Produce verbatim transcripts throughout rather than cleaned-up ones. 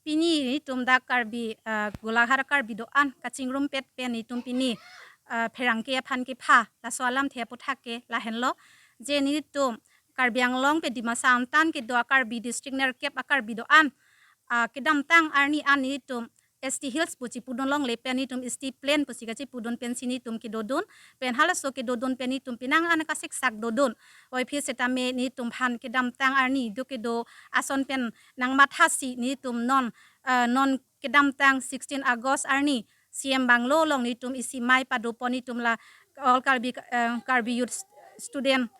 Pini netum dak Karbi, ah, Golaghat Karbi do-an kachingrumpet pen netum pini, ah, pherangke aphan kepha laso alamthe aputhak ke lahenlo. Je netum Karbi Anglong pen Dimasa antan kedo a-Karbi district nerkep a-Karbi do-an, ah, kedamtang arni an netum S T Hills pu chipudun longle pen netum S T Plain pusi kachipudun pensi netum kedodun, pen halaso kedodun pen netum penang an kasiksak dodun. Puvoiphit setame netum aphan kedamtang arni do kedo ason pen nangmathasi netum non, eh, non kedamtang sixteen August arni C M Bungalow along netum isi mei padopon netum la All Karbi, eh, Karbi Youth Student,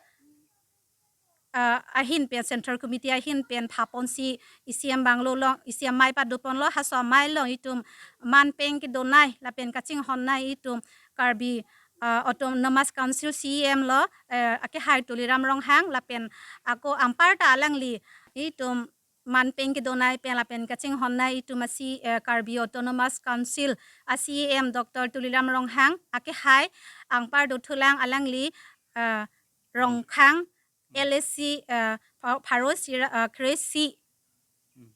eh, ahin pen, Central Committee ahin pen phaponsi isi M Bungalow along isi mei padoponlo. Halaso mei along netum manpeng kedonei lapen kachinghonnei netum Karbi, eh, Autonomous Council C E M lo, eh, akehai Tuliram Ronghang lapen ako anparta alangli netum manpeng kedonei pen lapen kachinghonnei netum asi, eh, Karbi Autonomous Council a C E M Doctor Tuliram Ronghang, akehai anpar dothulang alangli, eh, Rongkhang L A C, eh, Pha-, Pharo Sira, eh, Kre-isi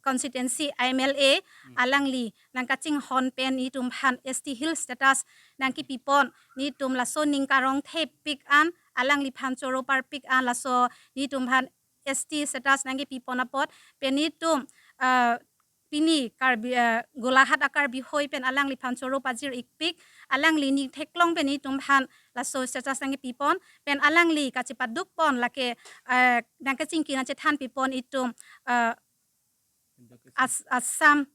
constituency M L A, alangli nangkachinghon pen netum aphan S T Hill status nangkepipon, netum laso ning karongthepik an, alangliphan choro parpik an, laso netum aphan S T status nangkepipon apot pen netum, eh, pini Karbi, eh, Golaghat a-Karbi hoi pen alangliphan choro pajir-ikpik, alangli ning theklong pen netum aphan laso status nangkepipon, pen alangli kachepadukpon lake, eh, nangkachingki nangchethanpipon netum, eh, As-, Assam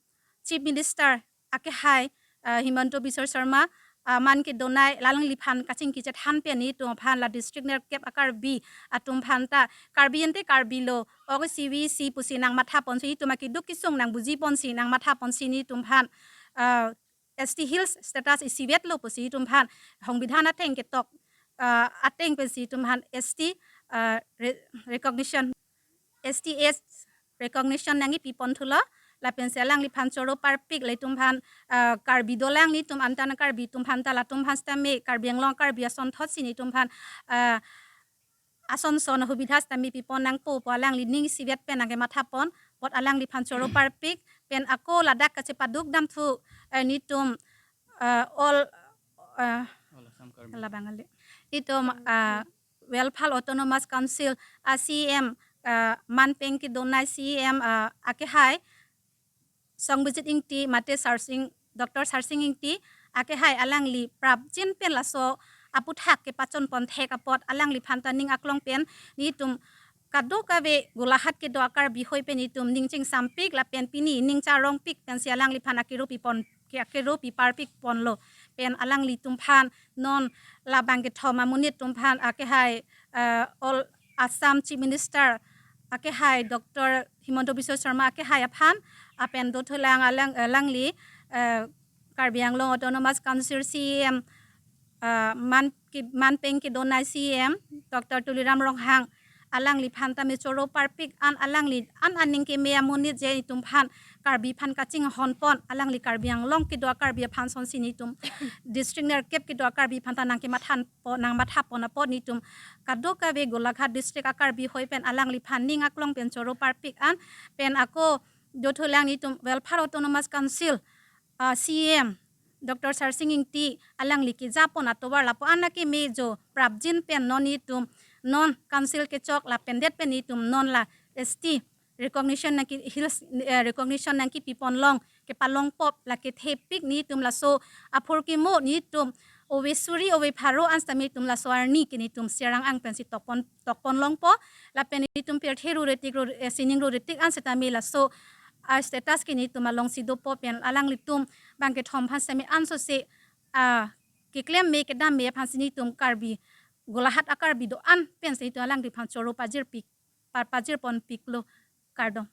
Chief Minister akehai, eh, Himanta Biswa Sarma, eh, man kedonei alangliphan kachingki chethan pen netum aphan la district nerkep a-Karbi atum aphanta, Karbi ante Karbi lo, ok C V C pusi nangmathaponsi netum akeduk kesung nangbujiponsi nangmathaponsi netum aphan, eh, S T Hills status isivetlo pusi netum aphan songbidhan ateng ketok, eh, ateng pensi netum aphan S T, eh, re-, recognition, S T S recognition nangkepipon thulo, lapensi alangliphan choro parpik, latum aphan, eh, Karbi dolang netum antan Karbi atum aphanta, latum aphan setame Karbi Anglong Karbi asonthotsi netum aphan, eh, ason son hubidha setame pipon nangpo pu alangli ning isivet pen nangkemathapon apot alangliphan choro parpik, pen ako ladak kachepaduk damthu, eh, netum, eh, all, eh, All Assam Karbi. Labang ale. Netum, eh, Welfare Autonomous Council a C E M, eh, manpeng kedonei C E M, eh, akehai Songbijit Ingti mate Sarsing, Doctor Sarsing Ingti akehai alangli prapjin pen laso aputhak kepachonpon thek apot alangliphanta ning aklong pen netum kadokave Golaghat kedo a-Karbi hoi pen netum ning chingsampik lapen pini ning charongpik pensi alangliphan akero pipon, ke akero piparpikponlo, pen alanglitum aphan non labang kethom amonit atum aphan akehai, eh, All Assam Chief Minister akehai Doctor Himanta Biswa Sarma akehai aphan, lapen dothulang alang, eh, alangli, eh, Karbi Anglong Autonomous Council C E M, eh, man ki, manpeng kedonei C E M Doctor Tuliram Ronghang, alangliphanta me choro parpik an, alangli an aning keme amonit je netum aphan Karbi aphan kachinghonpon, alangli Karbi Anglong kedo a-Karbi aphan asonsi netum district nerkep kedo a-Karbi aphanta nangkemathanpon, nangmathapon apot netum kadokave Golaghat district a-Karbi hoi pen alangliphan ning aklong pen choro parpik an, pen ako dothulang netum Welfare Autonomous Council, ah, C E M Doctor Sarsing Ingti alangli kejapon atovar lapu-an akeme jo prapjin pen non netum non council kechok lapen det pen netum non la S T recognition nangke Hills, eh, recognition nangkepipon long kepalongpo, lake thepik netum laso aphurkimo netum ove suri ove pharo an setame netum laso arni ke netum serang ang pensi tokpon, tokpon longpo, lapen netum pirthe ru retik ru, eh, sining ru retik an setame laso, ah, status ke netum alongsi dopo pen alanglitum bang kethom aphan setame ansose, ah, keklem me kedam me aphansi netum Karbi Golaghat a-Karbi do-an pensi netum alangliphan choro pajirpik, pa-, pajirponpiklo, kardom.